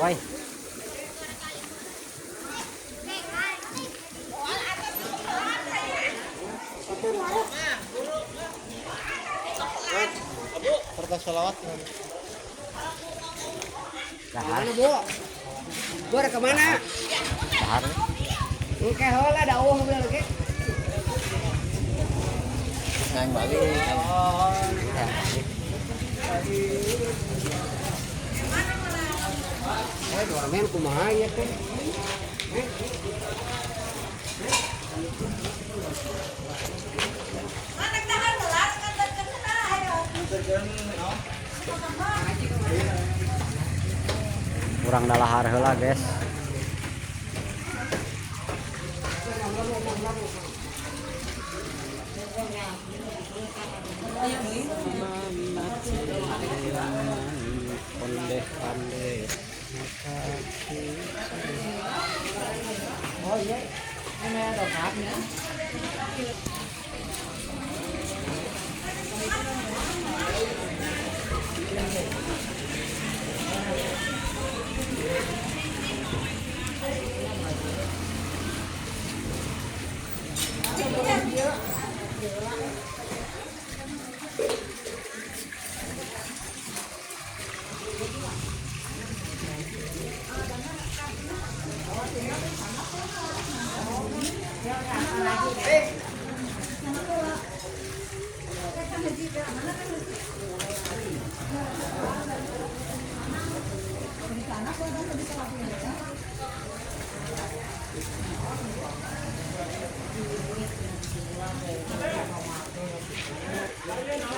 Woi. Serta sholawat. Dahar. Mana, Bu? Bu ada kemana? Dahar. Oke, hola daun mobil lagi. Nang balik. Ya. Eh, dua men kumaha ieu teh? Kurang dalahar heula, guys. Konde-konde. Oh iya. Ini ada haknya.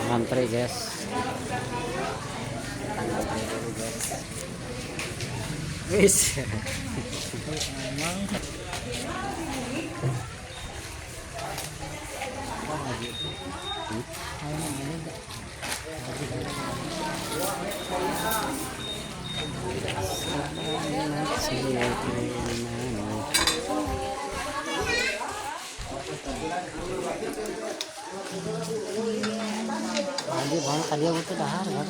Ngantri, guys. Kita ngantri dulu, guys. Wis. Lagi bang, tadi aku tuh dahar, bang.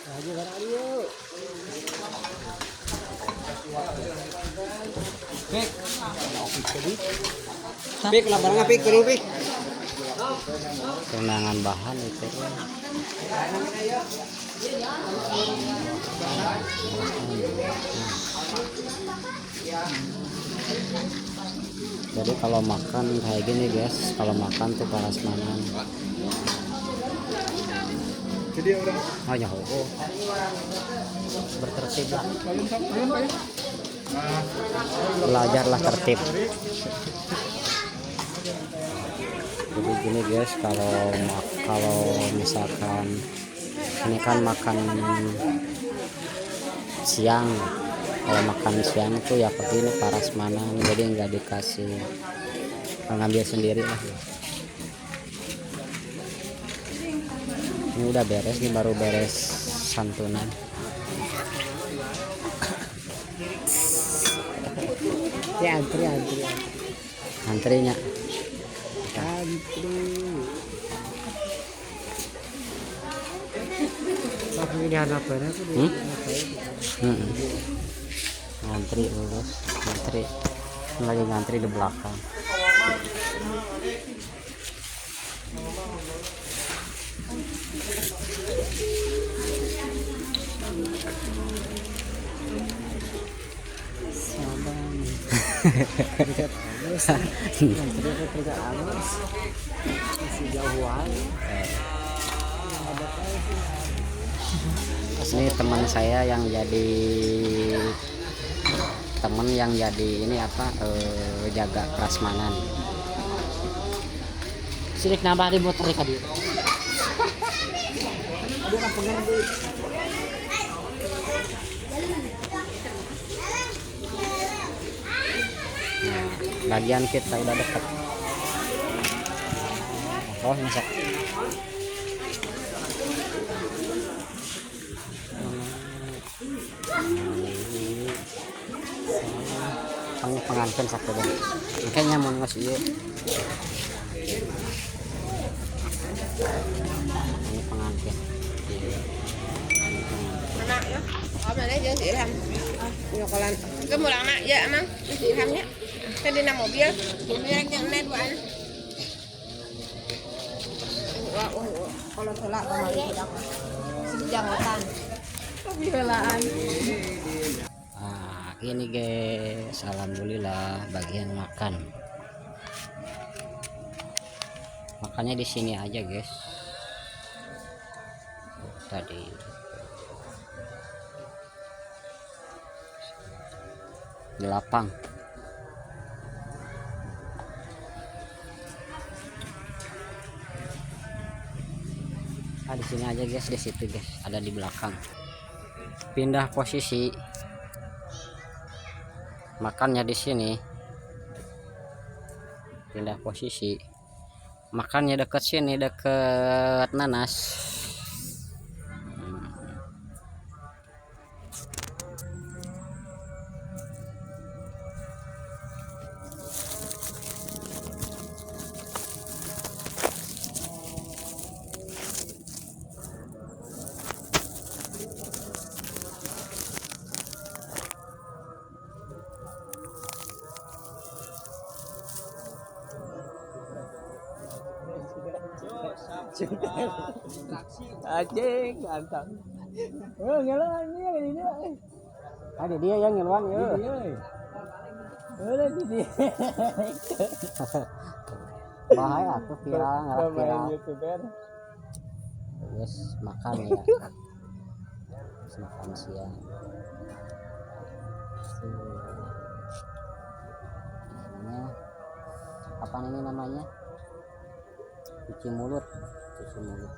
Lagi barang yuk. Pik. Pik lah barangnya pik, piring pik. Kenangan bahan itu. Jadi kalau makan kayak gini, guys, kalau makan tuh parasmanan. Jadi orang Oh ya, oh. Bertertib lah. Belajarlah tertib. Jadi gini, guys, kalau misalkan ini kan makan siang. Kalau makan siang tuh ya begini parasmanan, jadi nggak dikasih, ngambil sendiri lah. Ini udah beres nih, baru beres santunan. Ya, antri antri. Antrinya. Antri. Tapi ini anak mana tuh? Ngantri lulus, ngantri. Lagi ngantri di belakang. Ini teman saya yang jadi teman yang jadi ini apa, jaga prasmanan. Sirik nambah di motor tadi. Nah, bagian kita udah dekat. Oh, masak. Pengantin satu deh. Kayaknya mau ngasih ieu. Ini pengantin. Mana ya? Apa Maneh jeung si Ilham. Nyokolan. Ke mulangna ya emang si Ilhamnya. Teh dina mobil. Mobil jeung ene duaan. Wah, wah, wah. Kalau heula kamari budak. Si janggotan. Helaan. Nah, ini guys, alhamdulillah bagian makan. Makannya di sini aja guys. Oh, tadi di lapang. Ah, di sini aja guys, di situ guys, ada di belakang. Pindah posisi. Makannya di sini. Pindah posisi. Makannya deket sini, deket nanas. Acing ganteng. Oh, ngeluan dia ini dia. Ada dia yang ngeluan ya. Udah di dia. Bahaya tuh viral, ngarah viral. YouTuber. Yes, makan ya. Yes, makan siang. Tuh. Namanya apa ini namanya? Cuci mulut, cuci mulut.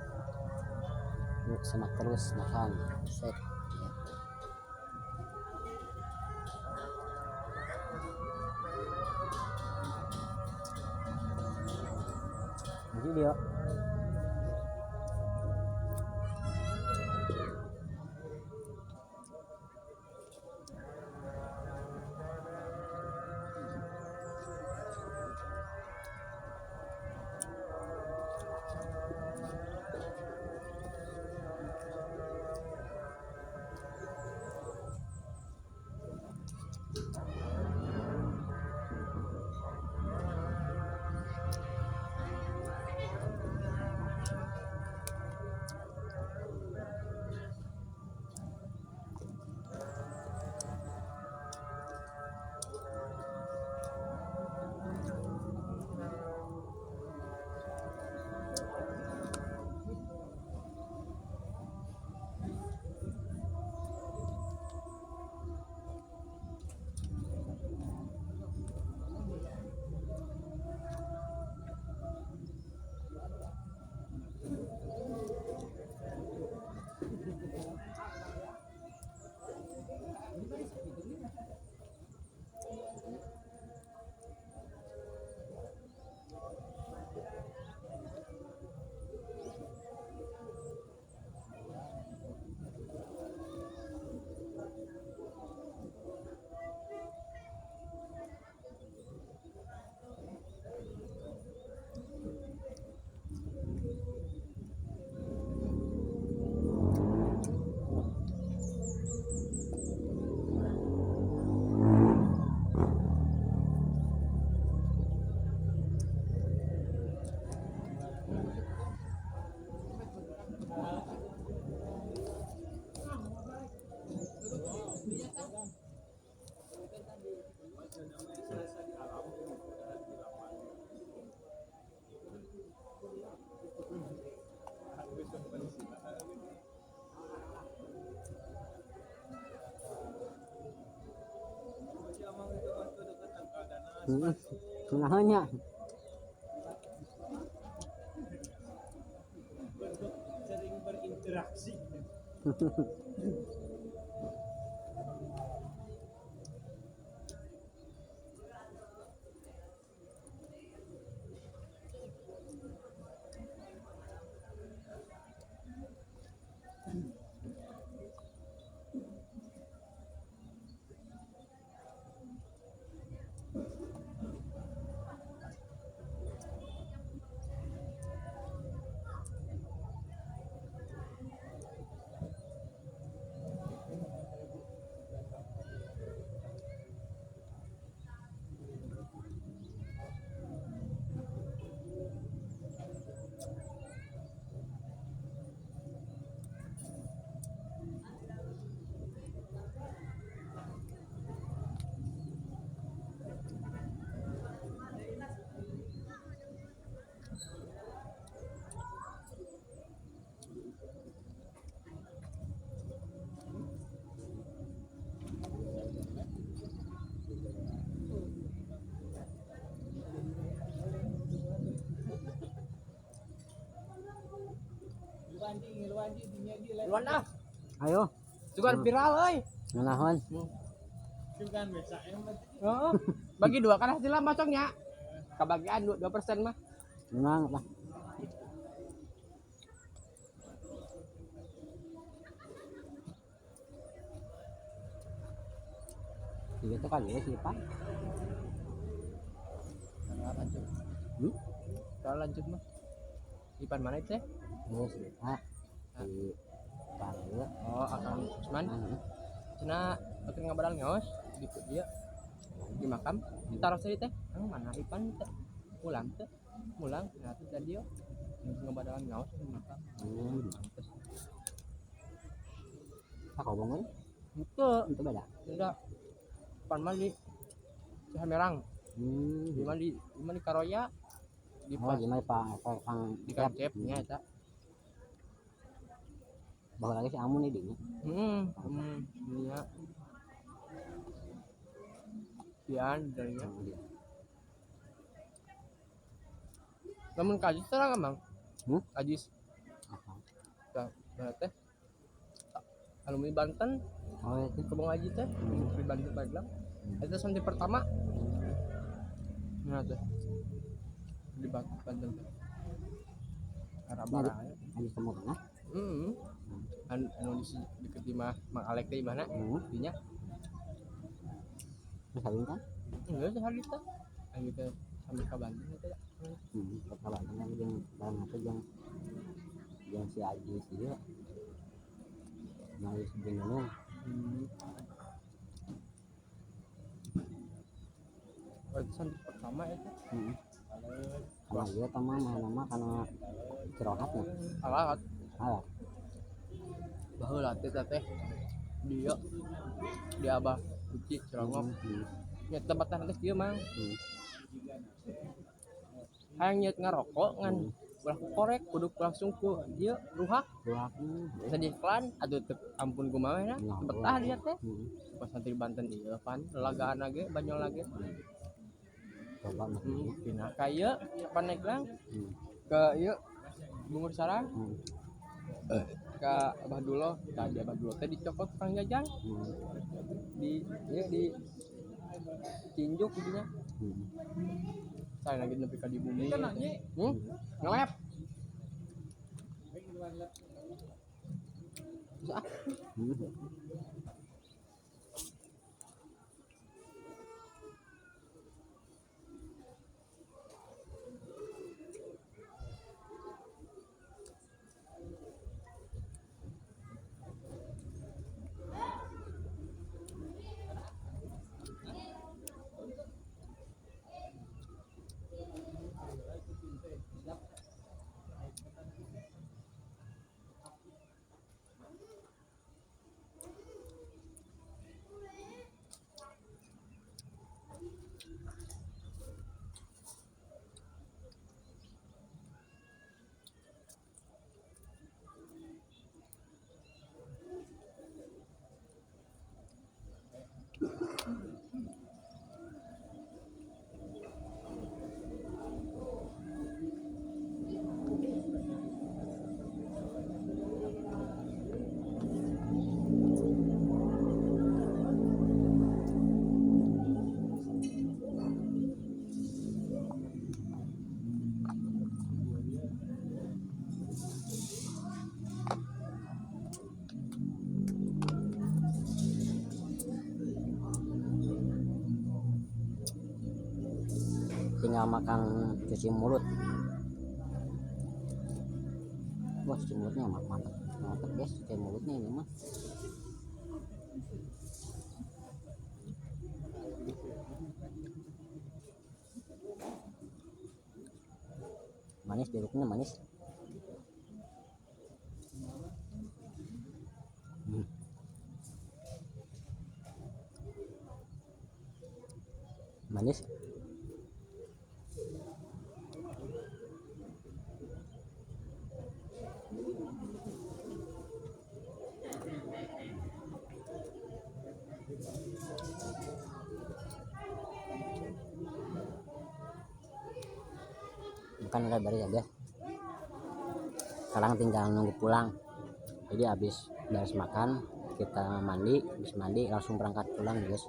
Yuk semak terus makan. Set. Ya. Video. Namanya Sering berinteraksi. Luan ah. Ayo. Sugan viral euy. Nganahan. Heeh. Bagi dua kan hasilnya macongnya. Kebagian 2% mah. Memang apa? Iya tuh kan ya sih Pak. Lanjut. Hmm? Kalau lanjut mah. Ipan mana itu? Oh sih Pak. Di Palu. Oh, Akang Usman. Hmm. Cenah keur ngabadal ngaos di dia di makam ditaruh sini teh. Kang mana Ipan teh? Pulang teh. Pulang nah teh tadi yo. Ngabadalan ngaos di makam. Hmm. Terus Pak kobongan itu itu beda. enggak. Ipan mah di Cihamerang. Hmm. Di mana di Karoya di Oh, pas gimana Pak? Pak Kang di Kancep nya eta. Bawa lagi si Amun nih dinya. Heeh, iya. Pian darinya. Namun kajis terang emang. Hmm? Kajis. Apa? Tah, teh. Alumni Banten, Oh, itu. Kebong Haji teh, di Banten Baglang. Itu santri pertama. Nah teh. Di Banten teh. Arab-arab. Haji temu tanah. Heeh. Anu anu di deket di mah Mang Alek teh mana? Hmm. Dinya. Terus kawin kan? Enggak sih hari teh. Anu teh sampai ka Banten teh. Hmm, ka Banten kan jeung bareng apa jeung jeung si Aji si ieu. Jeung Aji si Nunung. Hmm. Oh, itu santri pertama itu. Heeh. Karena ieu teh mah nama karena cirohat nya. Alat Alat. baheula teh teh dia di Abah Uci Cirongok. Hmm. Nya tempatan teh kieu Mang. Hmm. Hayang nyeut ngarokok ngan ulah ku korek kudu langsung ku ieu ruhak Ruhak. bisa di iklan aduh teu ampun kumaha na Nah, betah dia teh. Hmm. Pas santri Banten ieu pan lalagaan ge banyol lage. Coba mah. Pindah ka ieu Pandeglang ke ieu Bungur Sarang ke Abah Dulo. Tadi Abah Dulo teh dicokot Kang Jajang di ieu di Cinjuk dinya. Saya lagi nepi ka di bumi. Ngelep. Terus ah, Tinggal makan cuci mulut. Wah, cuci mulutnya mantap mantap guys, cuci mulutnya ini mah. Manis, jeruknya manis. Manis. Bukan udah beres ya guys, sekarang tinggal nunggu pulang. Jadi habis beres makan kita mandi, habis mandi langsung berangkat pulang guys.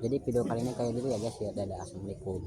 Jadi video kali ini kayak gitu ya guys ya. Dadah, assalamualaikum.